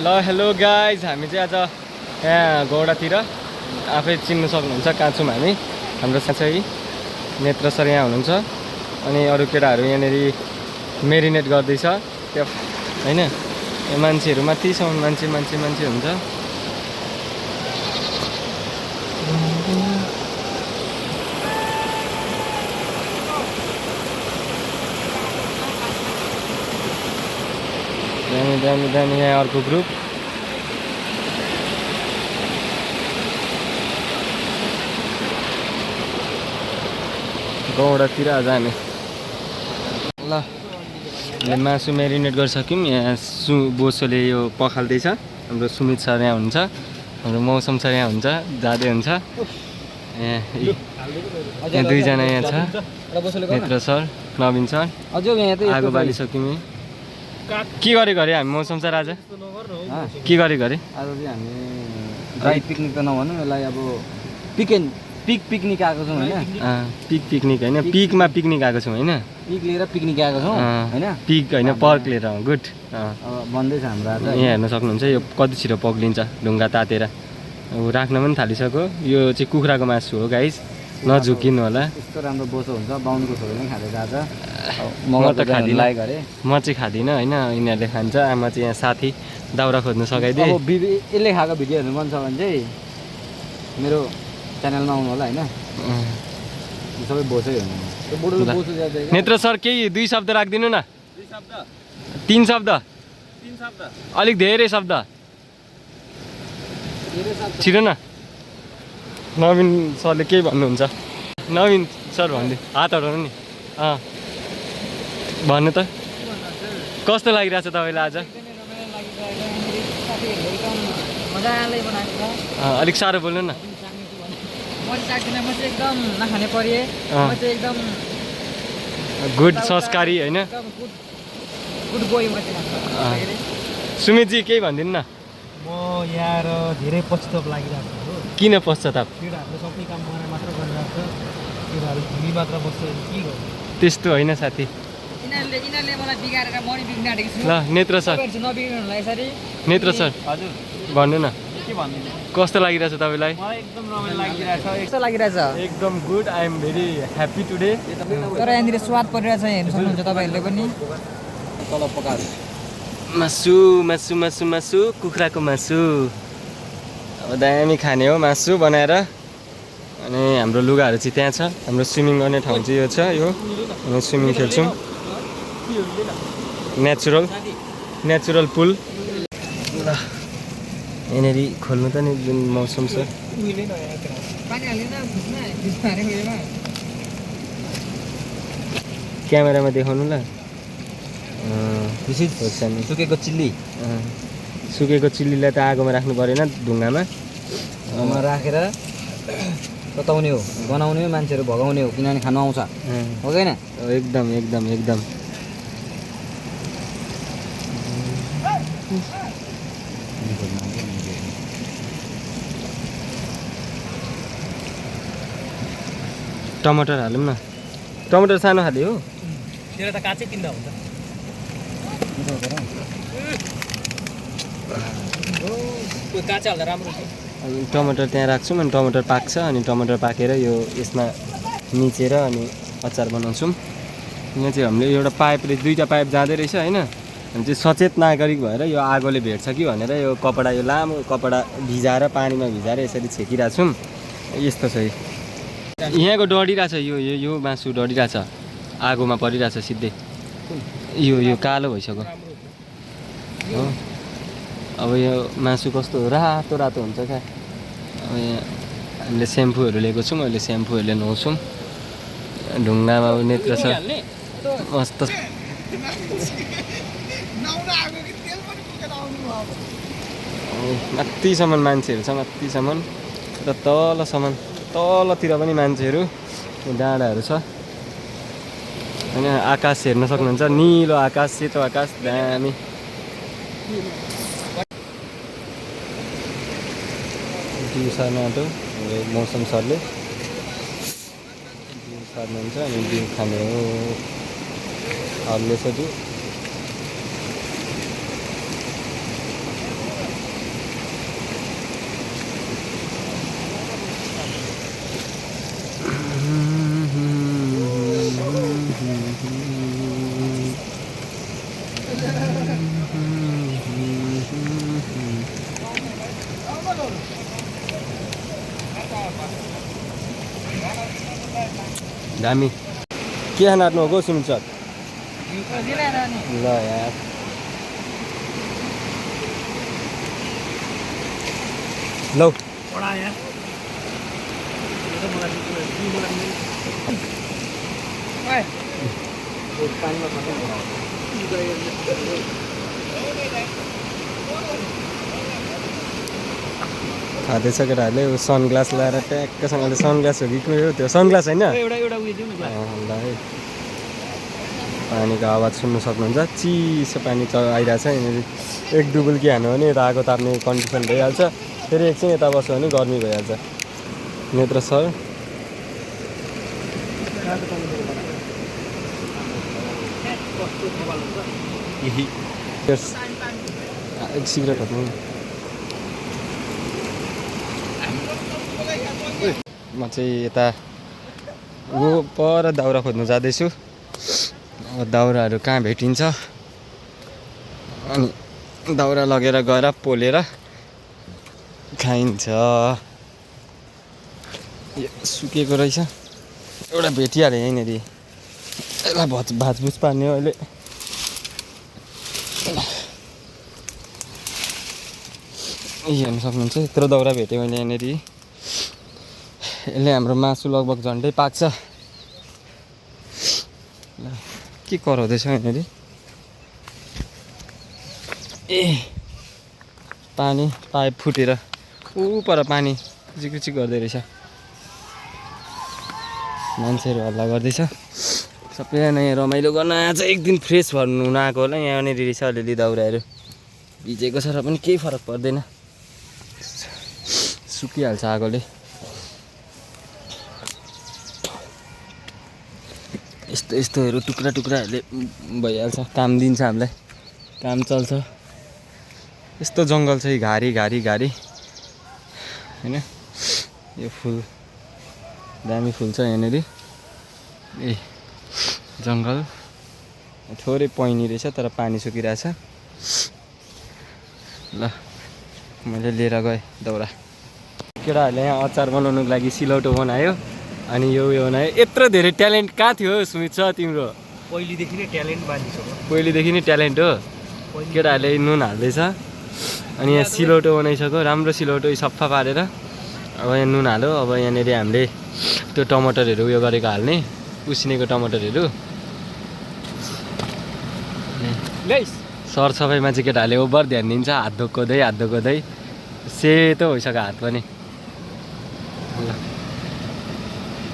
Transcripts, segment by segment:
Hello guys, हामी चाहिँ आज यहाँ गौडातिर आफै चिन्नु सक्नुहुन्छ कहाँ छौँ हामी। हाम्रो चाहिँ नेत्र सर यहाँ हुनुहुन्छ अनि अरू केटाहरू यहाँनिर मेरिनेट गर्दैछ त्यो हैन। मान्छेहरू माथिसम्म मान्छे हुन्छ। दामी यहाँ अर्को ग्रुप। गौडातिर आज हामी ल मासु मेरिनेट गरिसक्यौँ। यहाँ बोसोले यो पखाल्दैछ। हाम्रो सुमित सर यहाँ हुन्छ, हाम्रो मौसम सर यहाँ हुन्छ, जाँदै हुन्छ। यहाँ दुईजना यहाँ छ, नेत्र सर, नवीन सर। आगो बालिसक्यौँ। के गरेको अरे हामी मौसम सर आज के गरेको अरे? आज चाहिँ हामी ड्राई पिकनिक त नभनौँ, यसलाई अब पिकनिक आएको छौँ होइन। पिकनिक होइन, पिकमा पिकनिक आएको छौँ होइन। पिक लिएर पिकनिक आएको छौँ होइन। पिक होइन, पर्क लिएर। गुड। अब बन्दैछ हाम्रो आज। यहाँ हेर्न सक्नुहुन्छ यो कति छिटो पग्लिन्छ ढुङ्गा तातेर। अब राख्न पनि थालिसक्यो। यो चाहिँ कुखुराको मासु हो गाइस, नझुकिनु होला। यस्तो राम्रो बोसो हुन्छ, बाहुनको छोरी नै खाँदैछ आज। म त खाँदिनँ, म चाहिँ खाँदिनँ होइन। यिनीहरूले खान्छ। आमा चाहिँ यहाँ साथी दाउरा खोज्नु सघाइदिए। अब यसले खाएको भिडियो हेर्नु मन छ भने चाहिँ मेरो च्यानलमा आउनु होला होइन। सबै बोसै हेर्नु। नेत्र सर केही 2 शब्द राखिदिनु न। 3 शब्द, अलिक धेरै शब्द छिटो न। नवीन सरले केही भन्नुहुन्छ? नवीन सर भन्दै हात हटाउनु नि। भन्नु त कस्तो लागिरहेछ तपाईँलाई आज? अलिक साह्रो बोल्नु न। गुड संस्कारी होइन। सुमितजी केही भनिदिनु न। म यहाँ धेरै पश्चाताप लागिरहेको हो। किन पश्चाताप? केटाहरूले सबै काम गरेर मात्र गरिरहेको छ। केटाहरू घुमी मात्र बस्छ, के गर्नु? त्यस्तो होइन साथी। यिनीहरूले मलाई बिगारेर म नि बिग्न आँटेको छु। ल नेत्र सर, नबिग्नलाई यसरी। नेत्र सर हजुर भन्नु न, के भन्दिनु? कस्तो लागिरहेछ तपाईँलाई? मलाई एकदम रमाइलो लागिरहेछ। कस्तो लागिरहेछ? एकदम good. I am very happy today. तर यहाँनिर स्वाद परिरहेछ, हेर्नु सक्नुहुन्छ तपाईँहरूले पनि। तल पकाएर मासु कुखुराको मासु। अब दामी खाने हो मासु बनाएर। अनि हाम्रो लुगाहरू चाहिँ त्यहाँ छ। हाम्रो स्विमिङ गर्ने ठाउँ चाहिँ यो छ। यो हामी स्विमिङ खेल्छौँ। नेचुरल पुल। ल यहाँनिर खोल्नु त नि जुन मौसम छ। क्यामेरामा देखाउनु ल। सुकेको चिल्ली। सुकेको चिल्लीलाई त आगोमा राख्नु परेन, ढुङ्गामा राखेर तताउने हो, बनाउने हो, मान्छेहरू भगाउने हो, किनभने खानु आउँछ हो कि होइन? एकदम टमाटर हालौँ न। टमाटर सानो खाले हो। तेरो त काँचै किन्दा हुन्छ। काँचै हाल्दा राम्रो छ। टमाटर त्यहाँ राख्छौँ अनि टमाटर पाक्छ। अनि टमाटर पाकेर यो यसमा मिचेर अनि अचार बनाउँछौँ। यहाँ चाहिँ हामीले एउटा पाइपले 2टा पाइप जाँदै रहेछ होइन। हामी चाहिँ सचेत नागरिक भएर यो आगोले भेट्छ कि भनेर यो कपडा, यो लामो कपडा भिजाएर पानीमा भिजाएर यसरी छेकिरहेको छौँ। यस्तो छ यहाँको डढिरहेछ। यो मासु डढिरहेछ, आगोमा परिरहेछ सिधै। यो कालो भइसक्यो हो। अब यो मासु कस्तो रातो हुन्छ क्या। अब यहाँ हामीले सेम्पूहरू लिएको छौँ। अहिले सेम्पूहरूले नुहाउँछौँ। ढुङ्गामा नेत्र छ मस्त। माथिसम्म मान्छेहरू छ, माथिसम्म र तलतिर पनि मान्छेहरू, डाँडाहरू छ होइन। आकाश हेर्न सक्नुहुन्छ, निलो आकाश, सेतो आकाश, दामी। बिउ सार्नु आँटो मौसम सरले। बिउ सार्नुहुन्छ अनि बिउ खाने हो। हल्ले छ बिउ। दामी के नाट्नु हो सुन्नु सर ल यार लौ बडा यार यो त मलाई खाँदैछ केटाहरूले सनग्लास लगाएर ट्याक्कसँगले सनग्लास हो कि के हो त्यो सनग्लास होइन एउटा उयो दिउँ न ल है पानीको आवाज सुन्नु सक्नुहुन्छ चिसो पानी आइरहेछ यहाँनिर एक डुबुल्की हान्यो भने यता आगो ताप्ने कन्डिसन भइहाल्छ फेरि एकछिन यता बस्यो भने गर्मी भइहाल्छ नेत्र सर एक सिगरेट हट्नु म चाहिँ यता पर दाउरा खोज्नु जाँदैछु अब दाउराहरू कहाँ भेटिन्छ अनि दाउरा लगेर गएर पोलेर खाइन्छ सुकेको रहेछ एउटा भेटिहाल्यो यहीँनिर यसलाई भाजभुज पार्ने हो अहिले हेर्नु सक्नुहुन्छ यत्रो दाउरा भेटेँ मैले यहाँनिर यसले हाम्रो मासु लगभग झन्डै पाक्छ के कराउँदैछ यहाँनिर ए पानी पाइप फुटेर ऊ पर पानी कुचिकुची गर्दै रहेछ मान्छेहरू हल्ला गर्दैछ सबैजना यहाँ रमाइलो गर्न आज एक दिन फ्रेस भर्नु नआएको होला यहाँनिर रहेछ अलिअलि दाउराहरू भिजेको छ र पनि केही फरक पर्दैन सुकिहाल्छ आगोले यस्तोहरू टुक्रा टुक्राहरूले भइहाल्छ काम दिन्छ हामीलाई काम चल्छ यस्तो जङ्गल चाहिँ घारी घारी घारी होइन यो फुल दामी फुल छ यहाँनिर ए जङ्गल थोरै पैनी रहेछ तर पानी सुकिरहेछ ल मैले लिएर गएँ दाउरा केटाहरूले यहाँ अचार बनाउनुको लागि सिलौटो बनायो अनि यो बनायो यत्रो धेरै ट्यालेन्ट कहाँ थियो सुमित छ तिम्रो पहिलेदेखि नै ट्यालेन्ट बाँधिसक्यो पहिलेदेखि नै ट्यालेन्ट हो केटाहरूले नुन हाल्दैछ अनि यहाँ सिलौटो बनाइसक्यो राम्रो सिलौटो सफा पारेर अब यहाँ नुन हाल्यो अब यहाँनिर हामीले त्यो टमाटरहरू उयो गरेको हाल्ने उसिनेको टमाटरहरू सरसफाइमा चाहिँ केटाहरूले ओभर ध्यान दिन्छ हात धोक्दै सेतो भइसक्यो हात पनि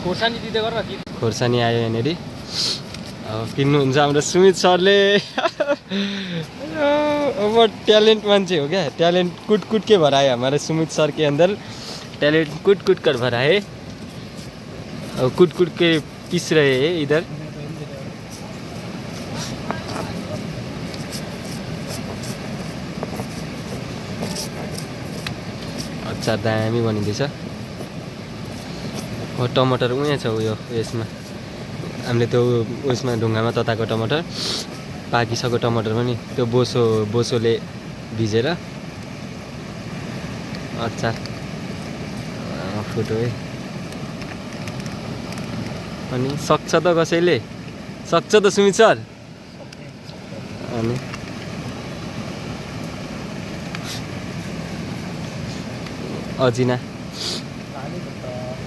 खोर्सानी दिँदै गर न खोर्सानी आयो यहाँनिर अब किन्नुहुन्छ हाम्रो सुमित सरले अब टैलेंट मान्छे हो क्या टैलेंट कुट कुट के भरा है हमारे सुमित सर के अंदर टैलेंट कुट कुट कर भरा है और कुट कुट के पीस रहे हैं इधर अच्छा दामी बनिँदैछ हो टमाटर उयो छ उयो यसमा हामीले त्यो उसमा ढुङ्गामा तताएको टमाटर पाकिसकेको टमाटर पनि त्यो बोसोले भिजेर अचार फुटो है अनि सक्छ त कसैले सक्छ त सुमित सर अनि अजिना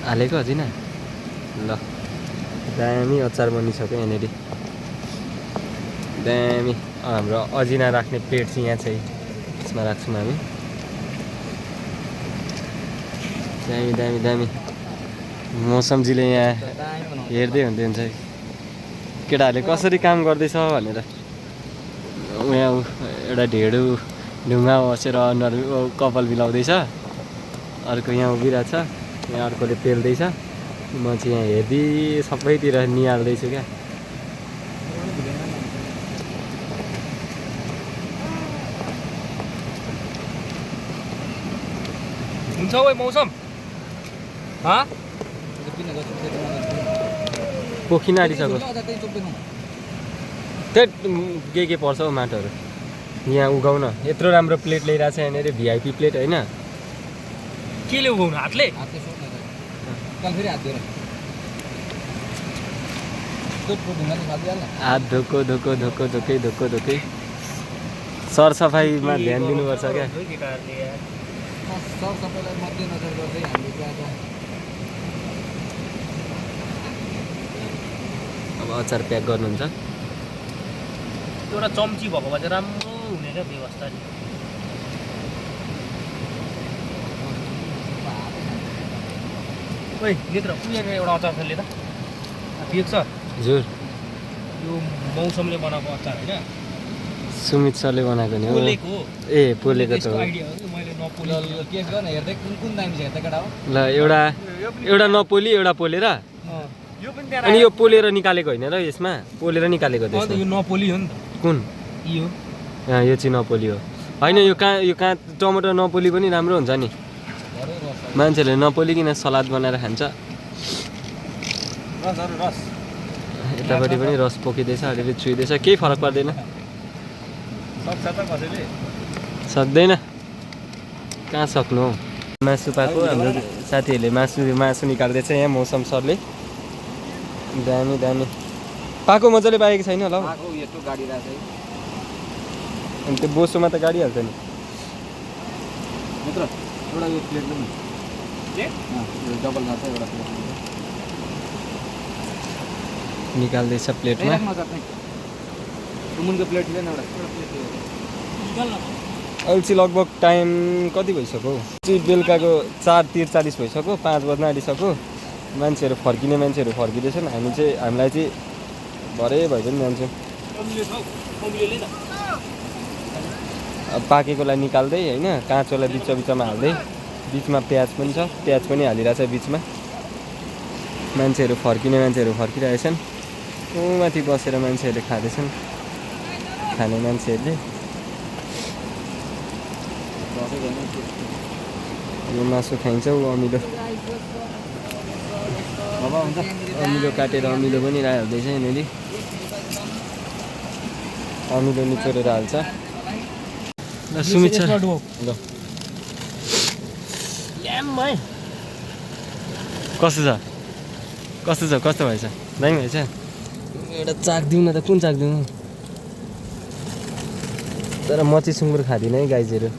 हालेको अजिना ल दामी अचार बनिसक्यो यहाँनिर दामी हाम्रो अजिना राख्ने प्लेट चाहिँ यहाँ छ यसमा राख्छौँ हामी दामी दामी दामी मौसमजीले यहाँ हेर्दै हुन्छ केटाहरूले कसरी काम गर्दैछ भनेर यहाँ एउटा ढेँडो ढुङ्गा बसेर अनुहार कपाल मिलाउँदैछ अर्को यहाँ उभिरहेछ यहाँ अर्कोले पेल्दैछ म चाहिँ यहाँ हेर्दै सबैतिर निहाल्दैछु क्या हुन्छ ओइ मौसम पोखिन आँटिसक्यो त्यही के पर्छ हौ माटोहरू यहाँ उगाउन यत्रो राम्रो प्लेट ल्याइरहेछ यहाँनिर भिआइपी प्लेट होइन के ले उगाउनु हातले हात धोको धोको धोको धोकै धोको धोकै सरसफाइमा ध्यान दिनुपर्छ क्या। केटाहरूले यार सबैलाई मध्यनजर गर्दै हामीले प्रायः अब अचार प्याक गर्नुहुन्छ। एउटा चम्ची भएको भए चाहिँ राम्रो हुने क्या व्यवस्था नि। ओइ मित्र उयो एउटा अचार छ ले त देख्छ हजुर यो मौसमले बनाएको अचार होइन सुमित सरले बनाएको नि हो। पोलेको हो। ए पोलेको त त्यसको हो। आइडिया हो कि मैले नपोली केस गर्न हेर्दै कुन दामी छ हेर्दै केटा हो। ल एउटा नपोली एउटा पोलेर यो पनि त्यहाँ अनि यो पोलेर निकालेको होइन र यसमा पोलेर निकालेको अन्त त्यसमा यो नपोली हो नि त कुन यो यो चाहिँ नपोली हो होइन यो कहाँ टमाटर नपोली पनि राम्रो हुन्छ नि मान्छेहरूले नपोलिकन सलाद बनाएर खान्छ। रसहरू रस यतापट्टि पनि रस पोखिँदैछ अलिअलि चुइँदैछ केही फरक पर्दैन सक्छ त कसैले सक्दैन कहाँ सक्नु हौ। मासु पाएको हाम्रो साथीहरूले मासु निकाल्दैछ यहाँ मौसम सरले दामी दामी पाएको मजाले पाएको छैन होला हौ। आएको यत्रो गाडी राखेको है अनि त्यो बोसोमा त गाडी हाल्छ नि। मित्र एउटा यो प्लेट पनि यो डबल माछ एउटा प्लेट निकाल्दैछ प्लेटमा। मुनको प्लेट लिएन एउटा अहिले चाहिँ लगभग टाइम कति भइसक्यो हौ चाहिँ बेलुकाको 4:43 भइसक्यो 5 बज्न आँटिसक्यो। मान्छेहरू फर्किँदैछन् हामीलाई चाहिँ भरे भए पनि जान्छौँ। अब पाकेकोलाई निकाल्दै होइन काँचोलाई बिचमा हाल्दै बिचमा प्याज पनि छ प्याज पनि हालिरहेछ बिचमा। मान्छेहरू फर्किरहेछन् ऊ माथि बसेर मान्छेहरूले खाँदैछन् खाने मान्छेहरूले। यो मासु खाइन्छ ऊ अमिलो अमिलो काटेर अमिलो पनि हाल्दैछ यहाँनिर अमिलो निचोरेर हाल्छ। ल सुमित सर ल कस्तो भएछ दामी भएछ। एउटा चाक दिउँ न त कुन चाक दिउँ तर मची सुँगुर खाँदिनँ है गाइजहरू।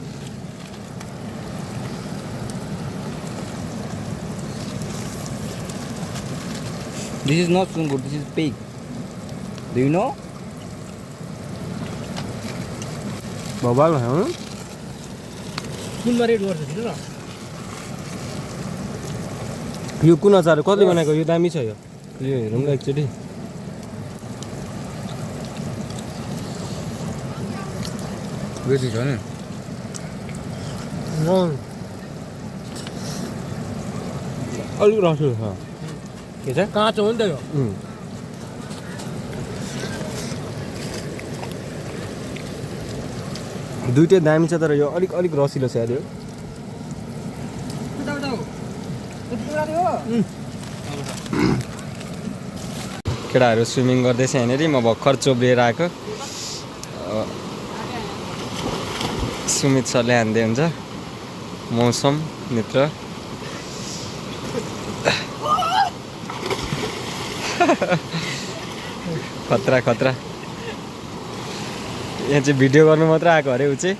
This is not sungur, this is pig. Do you know? भोबाल भयो कुनमा रेड गर्छ दिनु न यो कुन अचार कसले बनाएको यो दामी छ यो हेरौँ न एकचोटि। बेसी छ नि अलिक रसो छ के छ काँचो हो नि त यो दुइटै दामी छ तर यो अलिक रसिलो छ यार यो। केटाहरू स्विमिङ गर्दैछ यहाँनिर म भर्खर चोब्रिएर आएको। सुमित सरले हान्दै हुन्छ मौसम मित्र खतरा खतरा यहाँ चाहिँ भिडियो गर्नु मात्र आएको अरे ऊ चाहिँ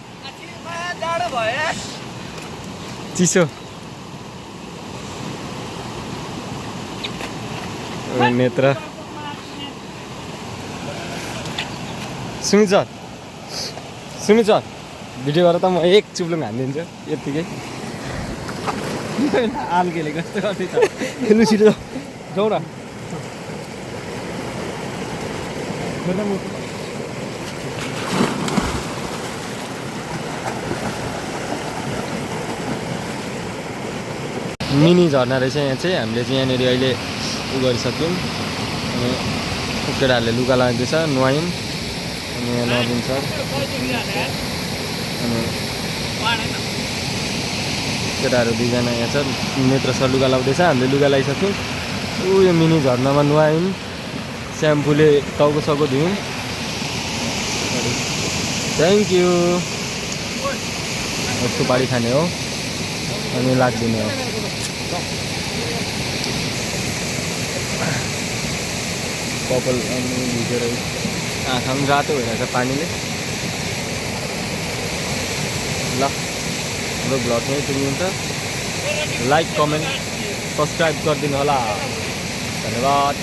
चिसो नेत्र सुमित सर भिडियो गरेर त म एक चुप्लुङ हानिदिन्छु यत्तिकै आल्केले कस्तो गर्दै छ लु छिटो जाउँ न मिनी झर्ना रहेछ यहाँ चाहिँ हामीले चाहिँ यहाँनिर अहिले उ गरिसक्यौँ अनि केटाहरूले लुगा लाग्दैछ नुहायौँ अनि यहाँ नदिन सर अनि केटाहरू दुईजना यहाँ छ नेत्र सर लुगा लाउँदैछ हामीले लुगा लगाइसक्यौँ ऊ यो मिनी झर्नामा नुहायौँ स्याम्पूले टाउको साउको धुयौँ थ्याङ्क यू सुपारी खाने हो अनि लाग्दिने हो कपाल अनि भिजेर आँखा पनि रातो भइरहेछ पानीले। ल हाम्रो भ्लग नै टुङ्गिन्छ। लाइक कमेन्ट सब्सक्राइब गरिदिनु होला। धन्यवाद।